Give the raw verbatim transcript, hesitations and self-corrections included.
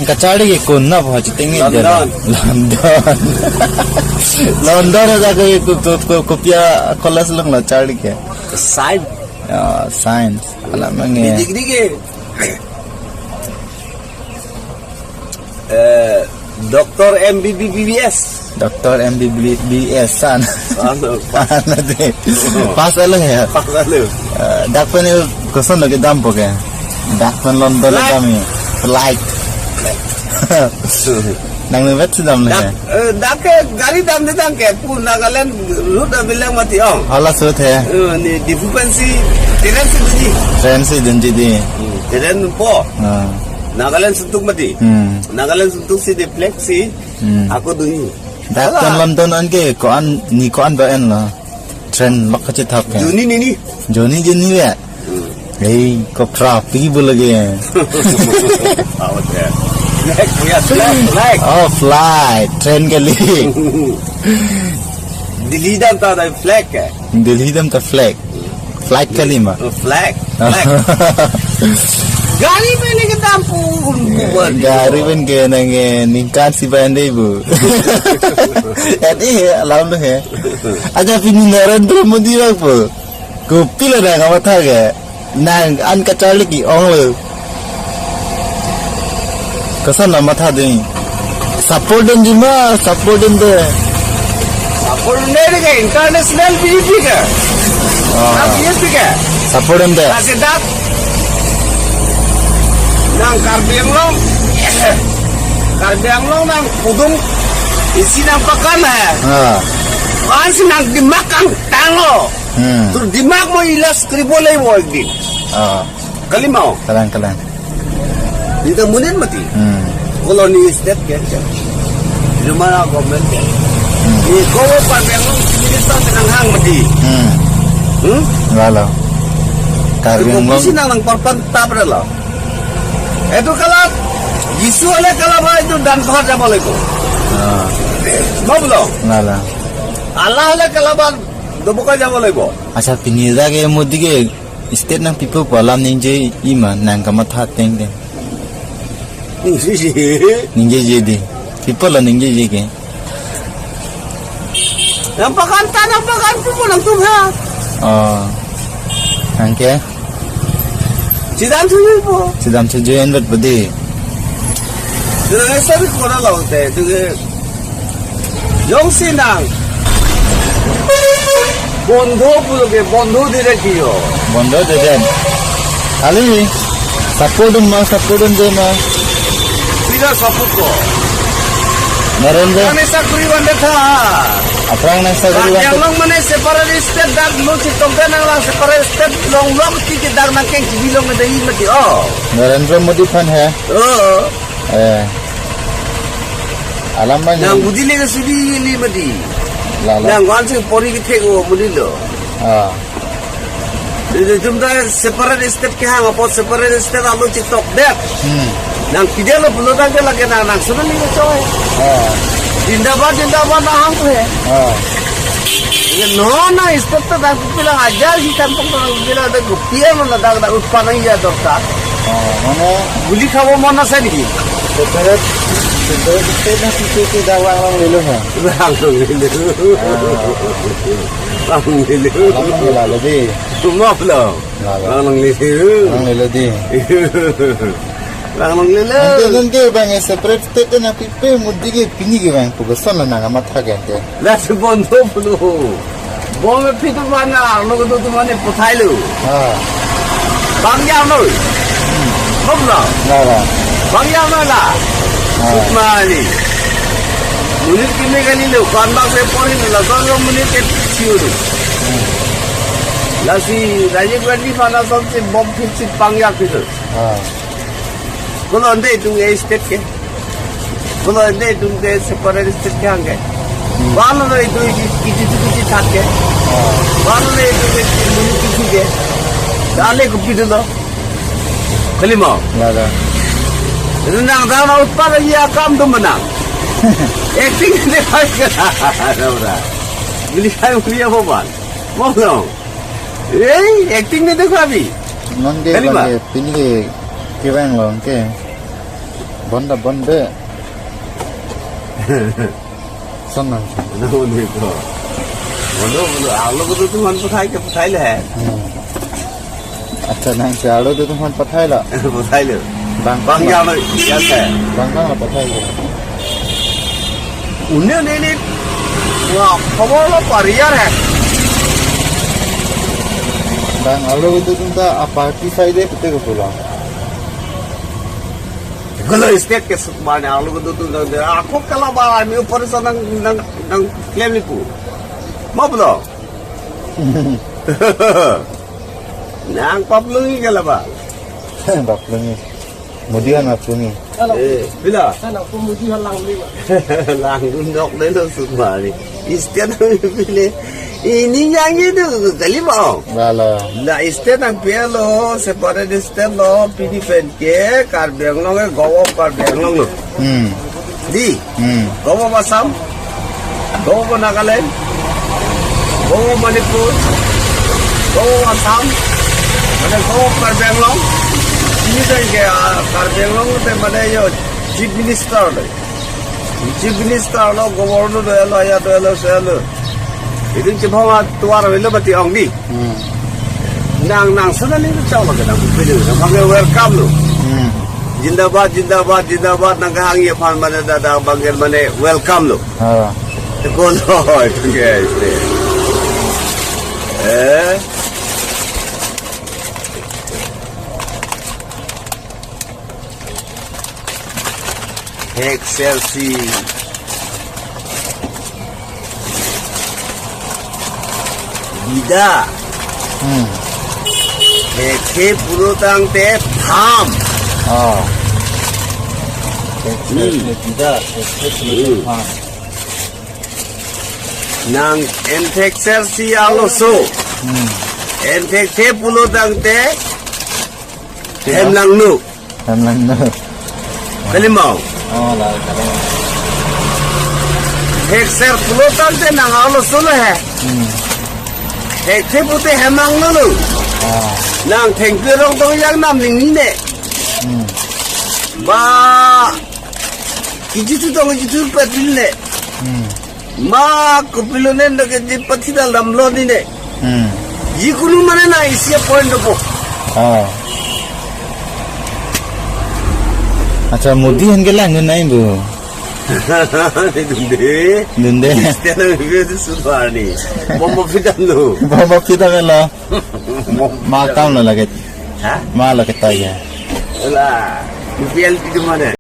Kacharli ke konat aphan chiteng-e dei? London. London. London aja ke ko, ko, ko, kopia college along lo charli ke? Science. Ya, science. Alam mange. Di degree ke, eh, Doctor M B B B S. Doctor M B B B S san. Anu, pass. Anu dei. Oh. Pass alo ya? Pass alo. Eh, dak pen koson lo kedampo ke? Dak pen London lo kedam ya? Flight. Flight. Nangli vet si damlo ya? Dak, eh, dak ke gari damde tangte pu Nagaland route avelang mati ong. Hala sut he. Eh, ne Diphu pensi, train si dunji. Train si dunji dei. Hmm, train po. Ah. Nagaland suntuk mati. Hmm. Nagaland suntuk si dei flag si. Hmm. Ako dunji. Dak pen London an ke ko-an, ne ko-an ba enlo? Train lok kachethap ke? Journey nini. Journey, journey ya? Hmm. Hei, ko pra pi bo lage. Awat ya. Flight, ya, flight, flight. Oh, flight. Train kali. Delhi damta flight ke? Delhi damta flight. Flight kali ma? Oh, flight, flight. Gari pen kedampo, un, buat. Gari pen ke nang, eh, ningkan si bandai bu. Edi alam lo he. Aja pini Narendra Modi bang po. Kopilo nang kamatha ke? Nang an kacharli ke-ong lo. Koson lo matha dei? Support dunji ma, support dunde? Support dunde ke international B J P ke. Ah. Na B J P ke. Support dunde. Lasi dak nang Karbi Anglong. Karbi Anglong nang pudung isi nang pakan he. Ah. Ansi nang Dimak kangtanglo. Hmm. Tour Dimak mo ilas kribo lei bo ekdin. Ah. Kali ma? Kalang, kalang. Dita monit mati. Hmm. Colony state ke. Di mana government ke? Hmm. Di kowo Karbi Anglong minister tenang hang mati. Hmm. Hmm? Lalo. Karbi Anglong. Itu bisi nang nang parpan tap rela. Itu kalau Jisu ale kalau itu dan pahat jabo lego. Ah. Mau belum? Lalo. Allah ale kalau ban dobuka jabo lego. Accha, pini dak ke Modi ke state nangpipo pu alam ningje-i ma, nang kamatha ateng dei? Ningjeje. Ningjeje dei. Pipo lo ningjeje ke? Nang pakan ta, nang pakan pipo nangtum ha. Oh. Nang ke? Chidam thuji po. Chidam thuji endet bodi. Dei, sabi kona lo te, dei. Jongsi nang bondho pulo ke, bondho dei dei kiyo. Bondho dei dei. Kali, support dun ma, support dunde ma. Pila support ko? Narendra. Kami sakuri bande tha. Aphrang nang sakuri bande. Yang long mane separate state dak lo chitong ke nang lang separate state long long ti ke dak nang keng chibi long dei mati oh. Narendra Modi aphan he. Oh. Eh. Alam bang. Nang budi le ke sudi li mati. Lalo. Nang wan sing pori kethek o Modi lo. Ah. Itum ta separate state kehang apot separate state alo chitokdet. Hmm. Nang pidetlo pulo tangte lake nang nang sudah ni choi. Ah. Zindabad, zindabad nang hang he. Ah. Ye no na state ta dak pilang ajar si tampok ta pilang dak kopi lo na dak dak utpan ya dorkar. Ah, mane guli khabo mon ase niki? Separate, separate state nangpipe ke dak vang longlelo ha. Vang longlelo. Ah. Vang longlelo. Alam longlelo dei. Map lo. Lalo. Vang longlelo. Vang longlelo dei. Vang longlelo. Nang ke, nang ke bang separate state nangpipe Modi ke pini ke bang pu koson lo nang kamatha ke te. Lasi bondho pulo. Bomb phi atum aphan arlo kedo atum aphan puthai lo. Ha. Bang jam noi. Bom lo. Lalo. Bang jam noi la. Ha. Sukma ni. Monit kimi kali lo, kan bang se pori lo, kan lo monit ke siu lo. Hmm. Lasi Rajiv Gandhi aphan asonsi bomb phit si pangya phit lo. Ha. Pulo ante itum ke state ke. Pulo ante itum ke separate state kehang ke. Hmm. Vang lo itum ke kiti kiti kiti thak ke. Ah. Vang lo itum ke muni kiti ke. Dale kopi dolo. Kali ma? Lalo. Itum nang dana utpan ya kam dum nang. Acting ne phai ke. Ora. Bili khai bili apa ban? Mau dong. Eh, acting ne dekha bhi. Nang ke kali ma? Bang ke pini ke kevang lo ke. Bonda bonde. Sana. Nang undi ko. Bondo, bondo, arlo kedo atum aphan pathai ke pathailo he. Hmm. Accha, nangsi arlo kedo atum aphan pathailo. Pathailo. Bang, bang ya, ya he. Bang bang la pathailo. Une, une, une. Wah, khobor lo pariar he. Bang arlo kedo atum ta a party side pute ko pulang. Kalau state ke sukma ne, arlo kedo atum nang, ako kalabar army operation nang, nang, nangklem ni pu. Ma pulo. Nangpaplungi kalabar. Paplungi. Modi aphan paplungi. Hello. Eh, pila? Hello, ko Modi aphan langdun. Langdun dok dei lo sukma ni. State nangpilo. Ini yang itu kali mau. Bala. La state nangpilo, separate state lo, pini pen ke, Karbi Anglong ke, Government of Karbi Anglong lo. Hmm. Dei. Hmm. Government of Assam, Government of Nagaland, Government of Manipur, Government of Assam, mane Government of Karbi Anglong. Ini pen ke, ah, Karbi Anglong te mane yo Chief Minister lo. Chief Minister lo, Governor lo, elo, ya elo, so elo. Itum chibong atovar avelo mati ong dei. Hmm. Nang, nang sana ni chau lagi nang pupili, nangphan ke welcome lo. Hmm. Zindabad, zindabad, zindabad, nang kahangji aphan mane dada bangel mane welcome lo. Ha. Ko lo, itu guys. Eh. Hek sersi. Bida. Hmm. Thekthe pulo tangte tham. Oh. Thekthe Hmm. bida, thekthe pulo Hmm. tham. Nang en thekser si arloso. Hmm. En thekthe pulo tangte Bida. Hem langno. Hem langno. Kali mau. Oh, la, kali. Thekser pulo tangte nang arloso lo he. Hmm. Thekthe pute hem langno lo. Ah. Nang thengpi rong tong yang nam ning ni ne. Hmm. Ba kiji tu tong kiji tu pet ni ne. Hmm. Ma kopilo ne nake di pathi dal damlo ni ne. Hmm. Jikunu mane nang isi a point dopo. Ah. Accha, Modi aphan ke langdun nai bu. Dunde. Dunde. State nang bebe tu sudar ni. Bombo pidam lo. Bombo pidam lo. Bom- Ma kam lo lagi. Ha? Ma lagi ta ya. La. U P L itu mana?